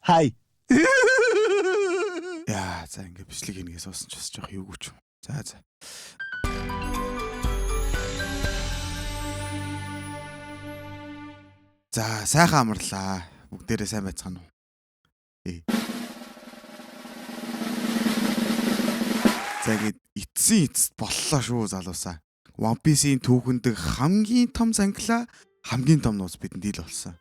Хай. Яа, за ингэ бичлэг хийнгээ суусан ч бас жоох юугүй ч юм. За за. За, сайхан амарлаа. Бүгдээрээ сайн байцгаана уу? За ингээд эцсийн эцэст боллоо шүү залуусаа. One Piece-ийн түүхэнд хамгийн том зангилаа, хамгийн том нууц бидэнд ил болсон.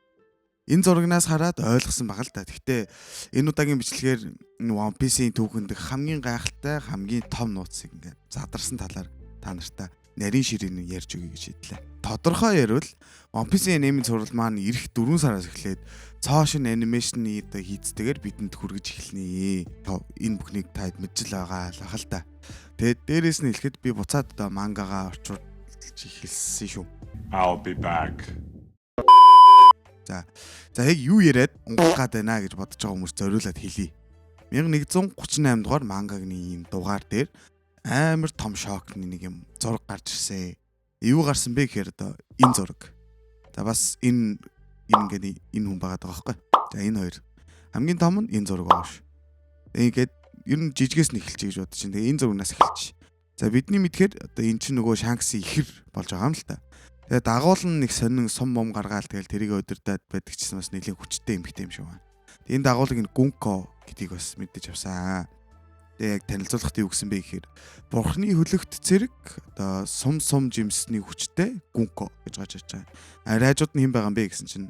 Энэ зурагнаас хараад ойлгосон баг л та. Гэхдээ энэ удаагийн бичлэгээр One Piece-ийн түүхэнд хамгийн гайхалтай, хамгийн том нууцыг ингээд задарсан талаар та нартай нарийн ширээний ярьж өгье гэж шийдлээ. Тодорхой ярил One Piece-ийн анимын цуврал маань ирэх 4 сараас эхлээд цоо шин анимашны хийцтэйгээр бидэнд хүргэж эхэлнэ. Энэ бүхнийг та мэдж л байгаа л ах л та. Тэгээд дээрээс нь хэлэхэд би буцаад одоо мангагаа орчуулж эхэлсэн шүү. I'll be back. За яг юу яриад унгалах гад байна гэж бодож байгаа хүмүүс зориулаад хэлье. 1138 дугаар мангагны ийм дугаар дээр амар том шокны нэг юм зураг гарч ирсэн. Юу гарсан бэ гэхээр одоо энэ зураг. За бас энэ ингээд энэ хүн байгаа даа байхгүй. За энэ хоёр. Хамгийн том нь энэ зураг байгаа ш. Ингээд ер нь жижигээс нь эхэлчих гэж бодож чинь. Тэгээ энэ зурагнаас эхэлчих. За бидний мэдхээр одоо энэ чинь нөгөө Шанксын ихэр болж байгаа юм л та. Тэгээ дагуул нь нэг сонин сум мом гаргаал тэгэл тэрийг удирдаад байдаг чсэн бас нэлийн хүчтэй эмхтэй юм шиг байна. Энэ дагуулыг энэ Гүнко гэдгийг бас мэдэж авсан. Тэгээ яг танилцуулахад юу гэсэн бэ гэхээр бурхны хөлөгт цэрэг одоо сум сум жимсний хүчтэй Гүнко гэж гарч ирж байгаа. Арайжууд нь хэн байгаа юм бэ гэсэн чинь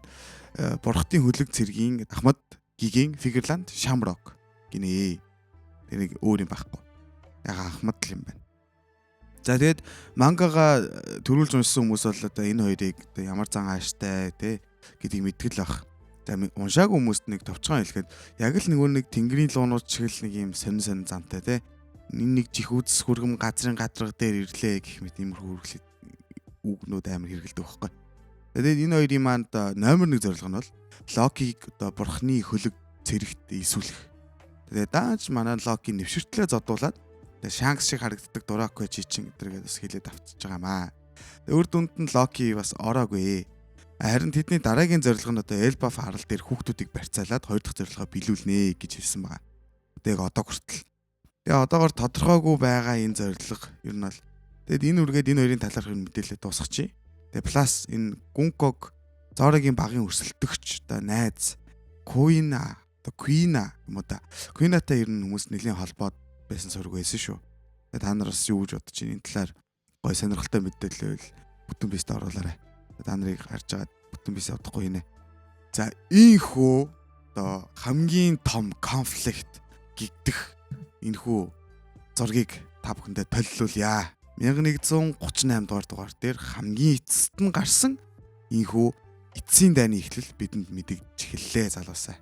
бурхны хөлөг цэргийн Ахмад Гигийн Фигерланд Шамрок гинэ. Тэр нэг өөр юм байхгүй. Яг Ахмад л юм байна. За тэгээд мангага төрүүлж уншсан хүмүүс бол одоо энэ хоёрыг одоо ямар зан ааштай тий гэдгийг мэдгэл байх. За уншаагүй хүмүүст нэг товчхон хэлэхэд яг л нөгөө нэг тэнгэрийн луунууд шиг л нэг юм сонин сонин замтай тий. Энэ нэг жих үзс хүргэм газрын гадраг дээр ирлээ гэх мэт иймэрхүү үргэлж үгнүүд амар хэрэгэлдэг байхгүй. Тэгээд энэ хоёрын маань одоо номер 1 зорилго нь бол Локиг одоо бурхны хөлөг цэрэгт ийсүүлэх. Тэгээд дааж манай Локи нэвширтлээ зодуулаад Шанкс шиг харагддаг Дураквэ чичин гэдэргээд бас хэлээд авчиж байгаа маа. Үр дүнд нь Локи бас ороогүй. Харин тэдний дараагийн зорилго нь одоо Элбаф арал дээр хүүхдүүдийг барьцаалаад хоёр дахь зорилгоо биелүүлнэ гэж хэлсэн байгаа. Тэгээд одоо хүртэл. Тэгээ одоогор тодорхойгүй байгаа энэ зорилго ер нь бол тэгэд энэ үргээд энэ хоёрын талаарх мэдээлэл дуусгачих. Тэгээ плюс энэ Гүнког Зорогийн багын өрсөлдөгч одоо найз Куина одоо Куина юм уу да. Куинатай ер нь хүмүүс нэлийн холбоод байсан сураг байсан шүү. Тэгээ та нар бас юу гэж бодож байна? Энэ талаар гой сонирхолтой мэдээлэл байвал бүтэн бист оруулаарай. Та нарыг харж байгаа бүтэн бис удахгүй хийнэ. За ийхүү одоо хамгийн том конфликт гэгдэх энэхүү зургийг та бүхэндээ толилуулъя. 1138 дугаар дугаар дээр хамгийн эцэст нь гарсан энэхүү эцсийн дайны эхлэл бидэнд мэдэгдэж эхэллээ залуусаа.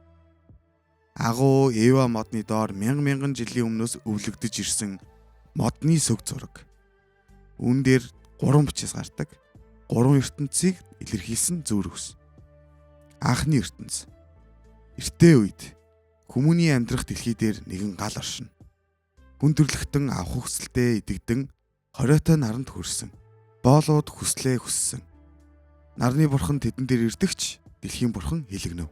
Агуу Эва модны доор мянган мянган жилийн өмнөөс өвлөгдөж ирсэн модны сүг зураг. Үүн дээр 3 бичээс гардаг. 3 ертөнцийг илэрхийлсэн зүүр ус. Анхны ертөнц. Эртээ үед хүмүүний амьдрах дэлхий дээр нэгэн гал оршино. Хүн төрлөختөн авах хүсэлтэд идэгдэн хориотой наранд хөрсөн. Боолууд хүслээ хүссэн. Нарны бурхан тэдэн дээр ирдэгч дэлхийн бурхан хилэгнэв.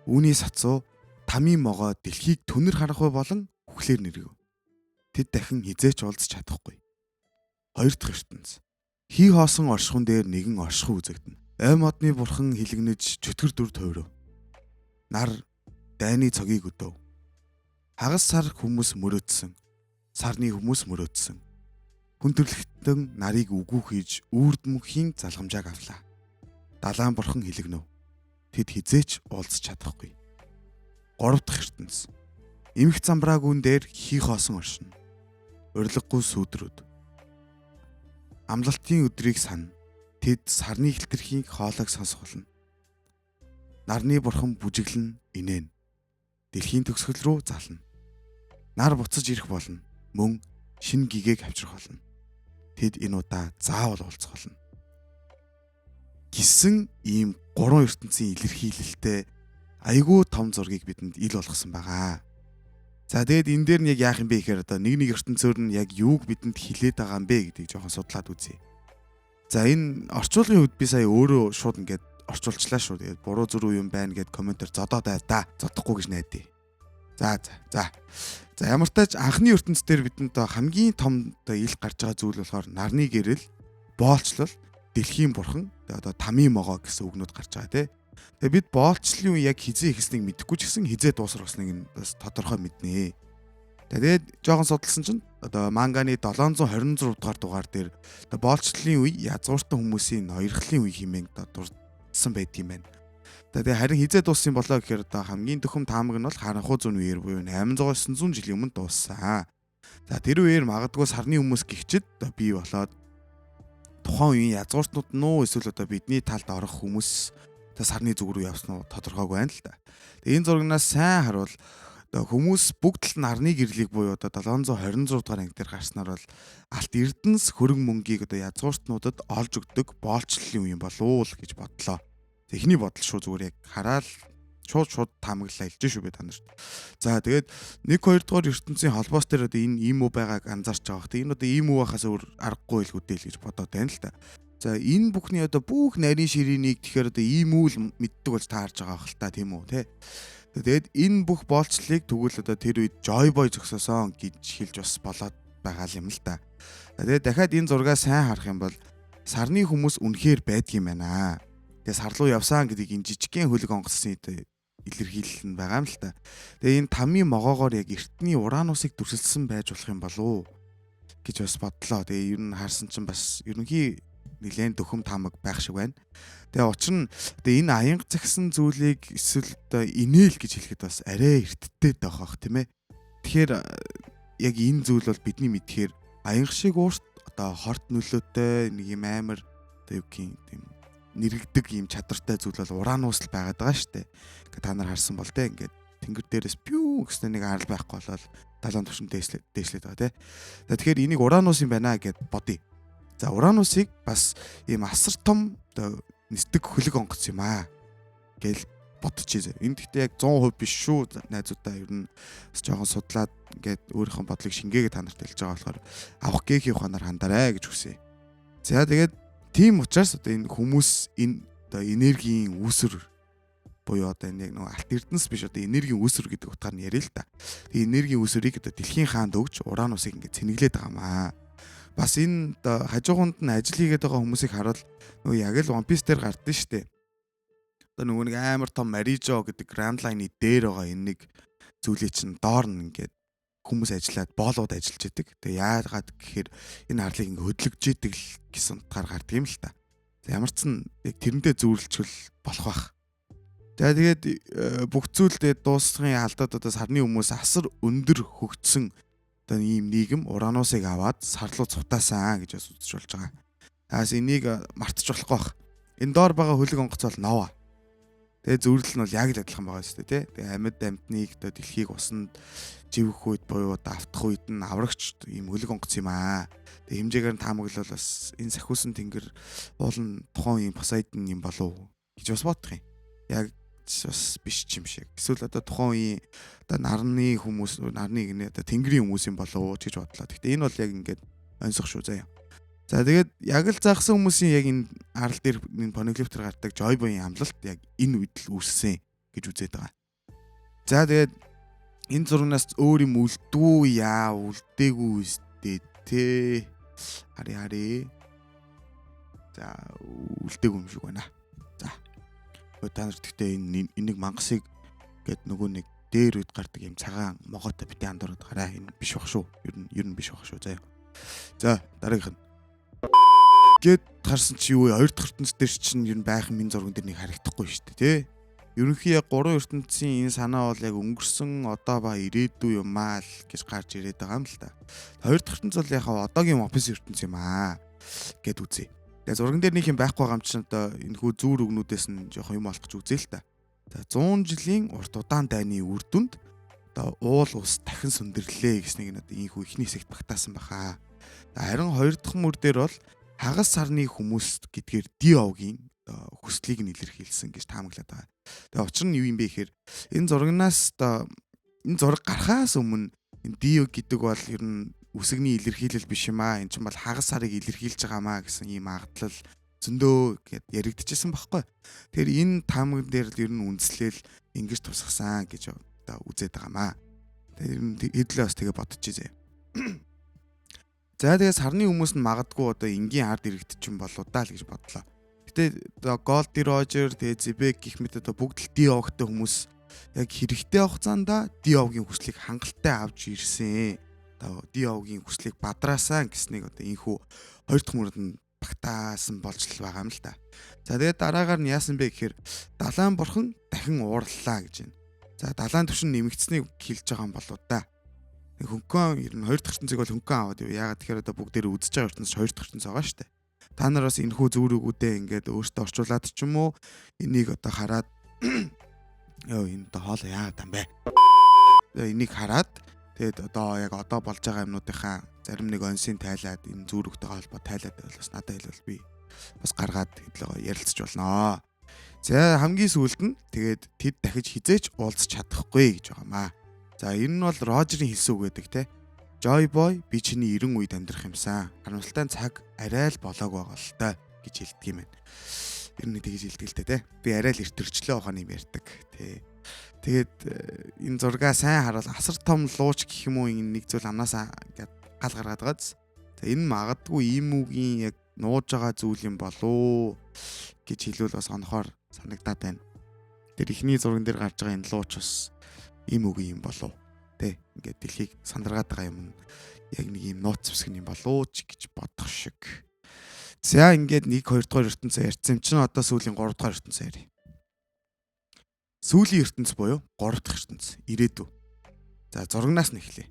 Үүний сацуу тамийн могоо дэлхийг түнэр харанхуй болон үхлээр нэргэв. Тэд дахин хизээч уулзч чадахгүй. Хоёр дахь ертөнц. Хий хоосон оршихуун дээр нэгэн оршихуй үзэгдэнэ. Ой модны бурхан хилэгнэж чөтгөр дүр тойров. Нар дайны цогийг өдөв. Хагас сар хүмүүс мөрөөдсөн. Сарны хүмүүс мөрөөдсөн. Хүн төрлөختөн нарыг үгүй хийж үрд мөнхийн залгамжааг авлаа. Далаан бурхан хилэгнэв. Тэд хизээч уулзч чадахгүй. Гурав дахь ертөнц. Эмх замбраагүйн дээр хий хоосон оршино. Урилгагүй сүүдрүүд. Амлалтын өдрийг сана. Тэд сарны хилтерхийн хоолойг сонсох болно. Нарны бурхан бүжиглэн инээн. Дэлхийн төгсгөл рүү зална. Нар буцаж ирэх болно. Мөн шин гэгээг авчрах болно. Тэд энэ удаа заавал уулзах болно. Гисэн ийм гурван ертөнцийн илэрхийлэлтэй айгүй том зургийг бидэнд ил болгосон байгаа. За тэгээд энэ дээр нь яг яах юм бэ гэхээр одоо нэг нэг ертөнцөөр нь яг юуг бидэнд хилээд байгаа юм бэ гэдгийг жоохон судлаад үзье. За энэ орчуулгын хувьд би сая өөрөө шууд ингээд орчуулчлаа шүү. Тэгээд буруу зүрүү юм байна гэд комментээр зодоод бай да. Зодохгүй гэж найдаа. За за за. За ямар ч тач анхны ертөнц дээр бидэнд хамгийн том одоо ил гарч байгаа зүйл болохоор нарны гэрэл, боолчлол, дэлхийн бурхан, тэгээ одоо тамийн могоо гэсэн үгнүүд гарч байгаа тий. Тэгээ бид боолчлолын үе яг хизээ эхэлснийг мэдэхгүй ч гэсэн хизээ дуусрахсныг нь бас тодорхой мэднэ. Тэгээд жоохон судалсан чинь одоо манганы 726 дугаар дугаар дээр одоо боолчлолын үе язгууртан хүмүүсийн ноёрхлын үе хэмээн одоо дурдсан байдаг юм байна. Тэгээ харин хизээ дууссан болоо гэхээр одоо хамгийн дөхөм таамаг нь бол харанхуй зүүн үеэр буюу 800 900 жилийн өмнө дууссан. За тэр үеэр магадгүй сарны хүмүүс гихчэд одоо бий болоод тухайн үеийн язгууртнууд нь уу эсвэл одоо бидний талд орох хүмүүс одоо сарны зүг рүү явсан уу тодорхойгүй байна л да. Тэгээ энэ зурагнаас сайн харуул одоо хүмүүс бүгд л нарны гэрлийг буюу одоо 726 дугаар анги дээр гарснаар бол алт эрдэнэс хөрөнгө мөнгийг одоо язгууртнуудад олж өгдөг боолчлолын үе юм болов уу л гэж бодлоо. Эхний бодол шүү, зүгээр яг хараал шууд шууд таамаглалаа хэлж шүү би та нарт. За тэгээд 1 2 дугаар ертөнцийн холбоос дээр одоо энэ ийм үү байгааг анзаарч байгаа бох. Энэ одоо ийм үү байхаас өөр аргагүй л үдэл гэж бодоод байна л да. За энэ бүхний одоо бүх нарийн ширээнийг тэгэхээр одоо ийм үү л мэддэг болж таарж байгаа бох л та, тийм үү те. Тэгээд энэ бүх боолчлолыг тэгвэл одоо тэр үед Joy Boy зогсоосон гэж хэлж бас болоод байгаа юм л да. Тэгээд дахиад энэ зургаа сайн харах юм бол сарны хүмүүс үнэхээр байдгийм байна. Тэгээ сар руу явсан гэдгийг энэ жижигхэн хөлөг онгоцны илэрхийлэл нь байгаа юм л та. Тэгээ энэ тамийн могоогоор яг эртний Уранусыг дүрсэлсэн байж болох юм болов уу гэж бас бодлоо. Тэгээ ер нь харсан чинь бас ерөнхий нэлээд дөхөм таамаг байх шиг байна. Тэгээ учир нь одоо энэ аянга загсан зүйлийг эсвэл одоо инээл гэж хэлэхэд бас арай эрттэй байх бах тийм ээ. Тэгэхээр яг энэ зүйл бол бидний мэдхээр аянга шиг уурт одоо хорт нөлөөтэй нэг юм амар одоо юу гэх юм тийм нэрэгдэг юм чадвартай зүйл бол Уранус л байгаад байгаа шүү дээ. Ингээ та нар харсан бол те ингээд тэнгэр дээрээс пүү гэсэн нэг арал байхгүй болоод далайн төвшин дээшлээд байгаа те. За тэгэхээр энийг Уранус юм байна гэд бодъё. За Уранусыг бас ийм асар том одоо нисдэг хөлөг онгоц юм аа гэл бодчихъя. Энэ гэхдээ яг 100% биш шүү найзуудаа, ер нь бас жоохон судлаад ингээд өөрийнхөө бодлыг шингээгээ та нарт хэлж байгаа болохоор авах гээхийн ухаанаар хандарай гэж хүсье. За тэгээд тийм учраас одоо энэ хүмүүс энэ одоо энергийн үүсвэр буюу одоо энэ яг нөгөө алт эрдэнэс биш одоо энергийн үүсвэр гэдэг утгаар нь яриа л да. Тэгээ энергийн үүсвэрийг одоо дэлхийн хаанд өгч Уранусыг ингээд цэнэглээд байгаа маа. Бас энэ одоо хажууганд нь ажил хийгээд байгаа хүмүүсийг харвал нөгөө яг л One Piece дээр гардсан шүү дээ. Одоо нөгөө нэг амар том Марижо гэдэг Grand Line-ы дээр байгаа энэ нэг зүйлийг чинь доор нь ингээд хүмүүс ажиллаад боолууд ажиллаж идэг. Тэгээ яагаад гэхээр энэ харлыг ингээ хөдлөгдөж идэг л гэсэн утгаар гардаг юм л та. За ямар ч сан яг тэрнтэй зүйрлэчвэл болох бах. За тэгээд бүх зүйлдээ дуусгын алдаад одоо сарны хүмүүс асар өндөр хөгжсөн одоо ийм нийгэм Уранусыг аваад сар руу цутаасан гэж бас үзэж болж байгаа. Таас энийг мартаж болохгүй бах. Энэ доор байгаа хөлөг онгоц бол Нова. Тэгээ зөвөрлөл нь бол яг л адилхан байгаа шүү дээ тий. Тэгээ амьд амьтныг одоо дэлхийг усанд живэх үед буюу одоо автах үед нь аврагч ийм хөлөг онгоц юм аа. Тэгээ хэмжээгээр нь таамаглал бас энэ сахиусан тэнгэр уул нь тухайн үеийн Посейдон юм болов уу гэж бас бодох юм. Яг бас биш ч юм шиг. Эсвэл одоо тухайн үеийн одоо нарны хүмүүс нарны гинэ одоо тэнгэрийн хүмүүс юм болов уу гэж бодлоо. Гэхдээ энэ бол яг ингээд онцох шүү заяа. За тэгээд яг л загсан хүмүүсийн яг энэ арал дээр энэ понеглифтер гардаг Joy Boy-ийн амлалт яг энэ үед л үүссэн гэж үзээд байгаа. За тэгээд энэ зурагнаас өөр юм үлдүү яа үлдээгүй үстэй те. Хари хари. За үлдээгүй юм шиг байна. За. Та нар гэхдээ энэ энийг мангасыг гээд нөгөө нэг дээр үед гардаг юм цагаан могоотой битэн андуураад гараа. Энэ биш бах шүү. Ер нь биш бах шүү заяа. За дараагийнх нь. Гэт харсан чи юу вэ? Хоёр дахь ертөнц дээр чинь ер нь байх юм энэ зурган дээр нэг харагдахгүй шүү дээ тий. Ерөнхий яг гурван ертөнцийн энэ санаа бол яг өнгөрсөн одоо ба ирээдүй юм аа л гэж гарч ирээд байгаа юм л та. Хоёр дахь ертөнц бол яг одоогийн One Piece ертөнц юм аа гэд үзье. Тэгээ зурган дээр нэг юм байхгүй байгаа юм чинь одоо энэ хүү зүүр өгнүүдээс нь жоохон юм олох гэж үзье л та. За 100 жилийн урт удаан дайны үр дүнд одоо уул ус дахин сүндэрлээ гэснийг нь одоо ийхүү эхний хэсэгт багтаасан баха. Харин хоёр дахь мөр дээр бол хагас сарны хүмүүс гэдгээр Диогийн одоо хүслийг нь илэрхийлсэн гэж таамаглаад байгаа. Тэгээ учир нь юу юм бэ гэхээр энэ зурагнаас одоо энэ зураг гарахаас өмнө энэ Дио гэдэг бол ер нь үсгний илэрхийлэл биш юм аа. Энэ чинь бол хагас сарыг илэрхийлж байгаа маа гэсэн ийм магадлал зөндөө гэд яригдчихсэн баггүй. Тэгэхээр энэ таамаг дээр л ер нь үндэслэл ингэж тусгасан гэж одоо үзээд байгаамаа. Тэгэхээр ер нь хэдлээ бас тэгээ бодчихъя. За тэгээ сарны хүмүүс нь магадгүй одоо энгийн ард иргэд ч юм болоо даа л гэж бодлоо. Гэтэ одоо Голди Рожер, тэгээ Зибек гэх мэт одоо бүгд л Диогтой хүмүүс яг хэрэгтэй хугацаанд Диогийн хүслийг хангалттай авч ирсэн. Одоо Диогийн хүслийг бадраасан гэснийг одоо энхүү хоёр дахь мөрөд нь багтаасан болж л байгаа юм л та. За тэгээд дараагаар нь яасан бэ гэхээр далайн бурхан дахин уурлаа гэж байна. За далайн түвшин нэмэгдсэнийг хэлж байгаа юм болоо да. Хөнгөн ер нь хоёр дахь ертөнцийг бол хөнгөн аваад юу. Яагаад тэгэхээр одоо бүгдээр үзэж байгаа ертөнц хоёр дахь ертөнц байгаа шүү дээ. Та нар бас энэхүү зүүрүүгүүдээ ингээд өөртөө орчуулад ч юм уу энийг одоо хараад ёо энэ одоо хоол яагаад юм бэ? Энийг хараад тэгээд одоо яг одоо болж байгаа юмнуудынхаа зарим нэг онсын тайлаад энэ зүүрүүгтэйгээ холбоо тайлаад байвал бас надад хэлбэл би бас гаргаад хэдлээ ярилцж болно. За хамгийн сүүлд нь тэгээд тэд дахиж хизээч уулзч чадахгүй гэж байгаамаа. За энэ нь бол Рожерийн хэлсэн үг гэдэг те. Joy Boy би чиний 90 үед амьдрах юмсан. Харамсалтай нь цаг арай л болоог байгаа л та гэж хэлдэг юм байна. Ер нь тэгж хэлдэг л те. Би арай л эрт төрчлөө ухааны юм ярьдаг те. Тэгээд энэ зургаа сайн харуул асар том лууч гэх юм уу энэ нэг зүйл амнаасаа ингээд гал гаргаад байгаа биз. За энэ магадгүй ийм үгийн яг нууж байгаа зүйл юм болоо гэж хэлвэл бас онохоор санагдаад байна. Тэр ихний зурган дээр гарч байгаа энэ лууч бас ийм үг юм болов тэ ингээд дэлхийг сандаргаад байгаа юм яг нэг ийм нууц зэвсэг юм болов ч гэж бодох шиг. За ингээд 1 2 дугаар ертөнцөө ярьсан юм чинь одоо сүүлийн 3 дугаар ертөнцөө ярья. Сүүлийн ертөнц буюу 3 дахь ертөнц ирээдүй. За зурагнаас нь эхлэе.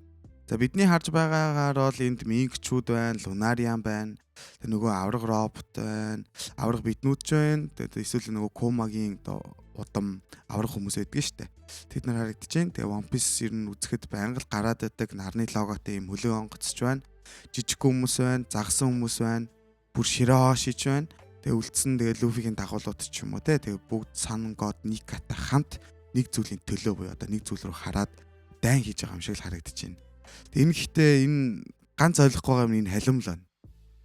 За бидний харж байгаагаар бол энд мингчүүд байна, Лунариан байна, тэг нөгөө авраг робот байна, авраг биднүүд ч байна. Тэгээд эсвэл нөгөө Кумагийн одоо удам авраг хүмүүс байдаг шүү дээ. Тэд нар харагдаж байна. Тэгээ One Piece ер нь үзэхэд байнга л гараад байдаг нарны логотой юм хөлөө онгоцч байна. Жижиг хүмүүс байна, загсан хүмүүс байна, бүр Широшич байна. Тэгээ үлдсэн тэгээ Луфигийн дагуулууд ч юм уу те. Тэгээ бүгд Сан God Никатай хамт нэг зүйлийн төлөө буюу одоо нэг зүйл рүү хараад дайн хийж байгаа юм шиг л харагдаж байна. Тэгээ энэ гэхдээ энэ ганц ойлгохгүй байгаа юм энэ халим л байна.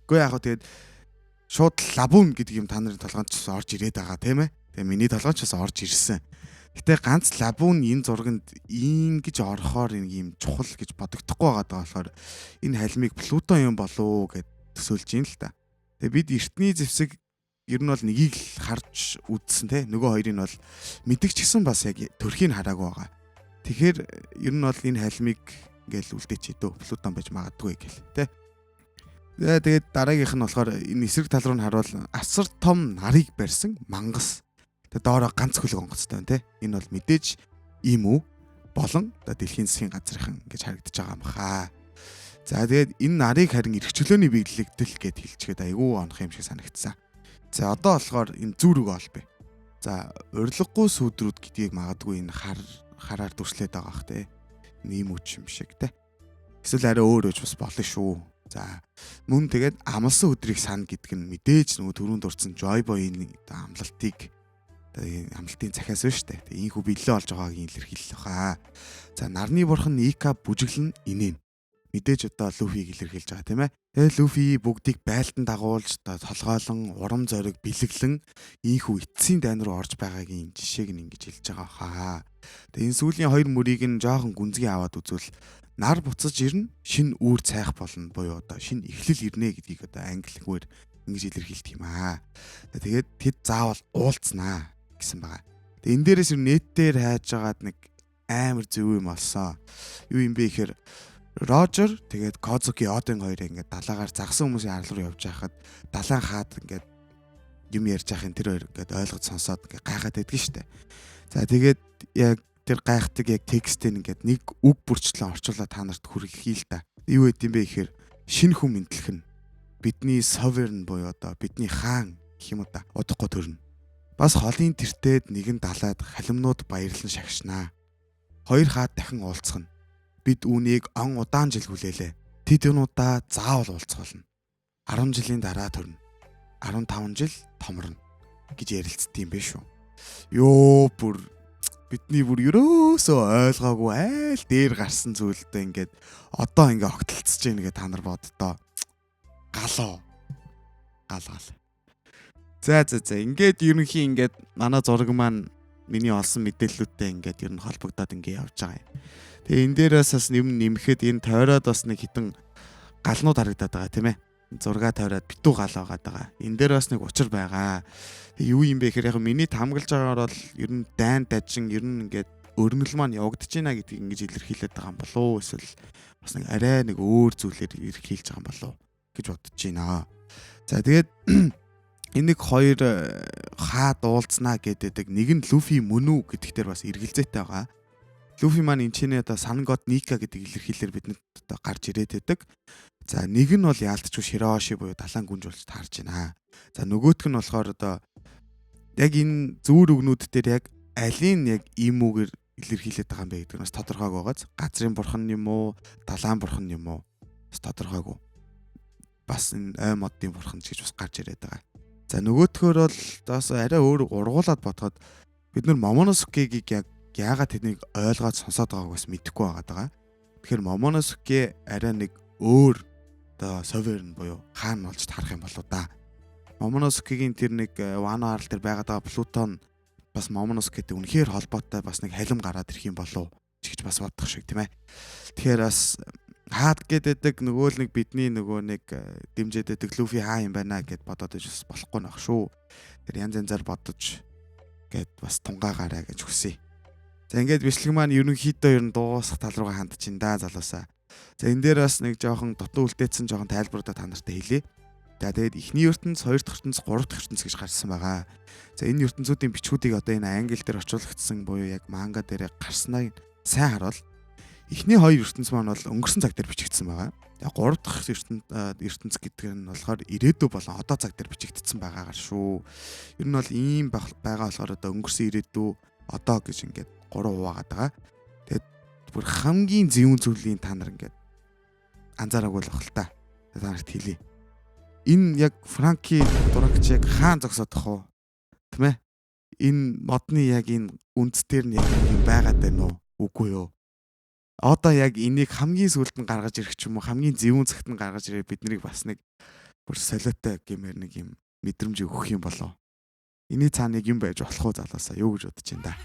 Үгүй яг хөө тэгээд шууд лабун гэдэг юм та нарын толгойд ч орж ирээд байгаа тийм ээ. Тэгээ миний толгойд ч бас орж ирсэн. Гэтэ ганц лабун энэ зурганд ингэж орохоор нэг юм чухал гэж бодогдохгүй байгаа даа болохоор энэ халимыг Плутон юм болов уу гэд төсөөлж ийн л та. Тэгээ бид эртний зэвсэг ер нь бол нэгийг л харж үзсэн те. Нөгөө хоёрыг нь бол мэддэг ч гэсэн бас яг төрхийг хараагүй байгаа. Тэгэхээр ер нь бол энэ халимыг ингээл үлдээч дөө Плутон байж магадгүй гэл те. Тэгээд дараагийнх нь болохоор энэ эсрэг тал руу нь харуул асар том нарыг барьсан мангас. Тэгээд доороо ганц хөлөг онгоцтой байна те. Энэ бол мэдээж ийм үү болон одоо дэлхийн засгийн газрынхан гэж харагдаж байгаа юм хаа. За тэгээд энэ нарыг харин эрх чөлөөний биелэгдэл гэд хэлчихэд айгүй онох юм шиг санагдсан. За одоо болохоор энэ зүүр үг олбэ. За урилгагүй сүдрүүд гэдгийг магадгүй энэ хараар дүрслээд байгаа бах те. Ийм үч юм шиг те. Эсвэл арай өөр өж бас болно шүү. За мөн тэгээд амлсан өдрийг сан гэдэг нь мэдээж нөгөө түрүүнд дурдсан Joy Boy-ийн амлалтыг амлалтын захиас байна шүү дээ. Тэгээ ийхүү бэлээ олж байгаагийн илэрхийлэл баха. За нарны бурхан Ника бүжиглэн инээн. Мэдээж одоо Луфиг илэрхийлж байгаа тийм ээ. Тэгээ Луфи бүгдийг байлдан дагуулж одоо толгойлон урам зориг бэлэглэн ийхүү эцсийн дайн руу орж байгаагийн жишээг нь ингэж хэлж байгаа хаа. Тэгээ энэ сүүлийн хоёр мөрийг нь жоохон гүнзгий аваад үзвэл нар буцаж ирнэ, шин үүр цайх болно буюу одоо шин эхлэл ирнэ гэдгийг одоо англигээр ингэж илэрхийлдэг юм аа. Тэгээд тэд заавал уулзнаа гэсэн байгаа. Тэгээ энэ дээрээс ер нь нет дээр хайж байгаад нэг амар зөв юм олсон. Юу юм бэ гэхээр Рожер тэгээд Козуки Одын хоёр ингээд далаагаар загсан хүмүүсийн арал руу явж байхад далайн хаад ингээд юм ярьж байхын тэр хоёр ингээд ойлгож сонсоод ингээд гайхаад байдаг штэ. За тэгээд яг тэр гайхдаг яг текстийг ингээд нэг үг бүрчлэн орчуулаад та нарт хүргэхий л да. Юу гэд юм бэ гэхээр шинэ хүн мэдлэх нь бидний sovereign буюу одоо бидний хаан гэх юм уу да удахгүй төрнө. Бас холын тэртээд нэгэн далайд халимнууд баярлан шагшнаа. Хоёр хаад дахин уулзах нь. Бид үүнийг он удаан жил хүлээлээ. Тэд энэ удаа заавал уулзах болно. 10 жилийн дараа төрнө. 15 жил томорно гэж ярилцдсан юм бэ шүү. Йоо бүр бидний бүр ерөөсөө ойлгоогүй айл дээр гарсан зүйлдээ ингээд одоо ингээ огтлцож гин гэ та нар боддоо. Галуу. Гал гал. За за за ингээд ерөнхий ингээд манай зураг маань миний олсон мэдээллүүдтэй ингээд ер нь холбогдоод ингээд явж байгаа юм. Тэгээ энэ дээрээс бас юм нэмэхэд энэ тойроод бас нэг хитэн галнууд харагдаад байгаа, тийм ээ. Зураг тойроод битүү гал байгаад байгаа. Энэ дээр бас нэг учир байгаа. Тэг юу юм бэ гэхээр яг миний тамгалж байгаагаар бол ер нь дайн дажин ер нь ингээд өрнөл маань явагдаж байна гэдгийг ингэж илэрхийлээд байгаа юм болов уу, эсвэл бас нэг арай нэг өөр зүйлээр илэрхийлж байгаа юм болов уу гэж бодож байна. За, тэгээд энэ нэг хоёр хаад уулзнаа гэдэг нэг нь Луфи мөн үү гэдэг дээр бас эргэлзээтэй байгаа. Луфи маань энэ чинь одоо Sun God Ника гэдэг илэрхийлэлээр бидэнд одоо гарч ирээд байдаг. За, нэг нь бол яалтчгүй Широши буюу далайн гүнж болж таарч байна. За, нөгөөх нь болохоор одоо яг энэ зүүр үгнүүд дээр яг алийг яг ийм үгээр илэрхийлээд байгаа юм бэ гэдэг нь бас тодорхойгүй байгааз, газрын бурхан юм уу, далайн бурхан юм уу, бас тодорхойгүй. Бас энэ ой модын бурхан ч гэж бас гарч ирээд байгаа. За, нөгөөтгөр бол бас арай өөр ургуулад бодоход бид нар Момоносукегийг яг яагаад тэднийг ойлгоод сонсоод байгааг бас мэдэхгүй байгаа даа. Тэгэхээр Момоносуке арай нэг өөр одоо sovereign буюу хаан болж таарах юм болоо да. Момоносукегийн тэр нэг Вано арал дээр байгаад байгаа Плутон бас Момоносукетэй үнэхээр холбоотой бас нэг халим гараад ирэх юм болов ч гэж бас бодох шиг, тийм ээ. Тэгэхээр бас хаад гэдэг нөгөө л нэг бидний нөгөө нэг дэмжиж байдаг Луфи хаа юм байна гэд бодоод иж бас болохгүй нөх шүү. Тэр янз янзаар бодож гэд бас тунгаагаарай гэж хүсье. За, ингээд бичлэг маань ерөнхийдөө ер нь дуусах тал руугаа хандчихин да, залуусаа. За, энэ дээр бас нэг жоохон дутуу үлдээсэн жоохон тайлбаруудаа та нартай хэлье. За, тэгээд эхний ертөнц, хоёр дахь ертөнц, гурав дахь ертөнц гэж гарсан байгаа. За, энэ ертөнцүүдийн бичгүүдийг одоо энэ англи дээр орчуулагдсан буюу яг манга дээр гарсныг сайн харуул. Эхний хоёр ертөнц маань бол өнгөрсөн цаг дээр бичигдсэн байгаа. Тэгээ гурав дахь ертөнц гэдэг нь болохоор ирээдүй болон одоо цаг дээр бичигдсэн байгаагаар шүү. Ер нь бол ийм байгаа болохоор одоо өнгөрсөн, ирээдүй, одоо гэж ингээд гурав хуваагаад байгаа. Тэгээд бүр хамгийн зөвүүн зүйлийн та нар ингээд анзаараагүй л бах л та. Та нарт хэлье. Энэ яг Франки Дурагч яг хаан зогсоод тах уу? Тийм ээ? Энэ модны яг энэ үндэс дээр нь яг юм байгаад байна уу? Үгүй юу? Одоо яг энийг хамгийн сүүлд нь гаргаж ирэх ч юм уу, хамгийн зөвүүн цагт нь гаргаж ирээ бид нарыг бас нэг бүр солиотой гэмээр нэг юм мэдрэмж өгөх юм болов. Эний цаана нэг юм байж болох уу, залуусаа, юу гэж бодож байна да?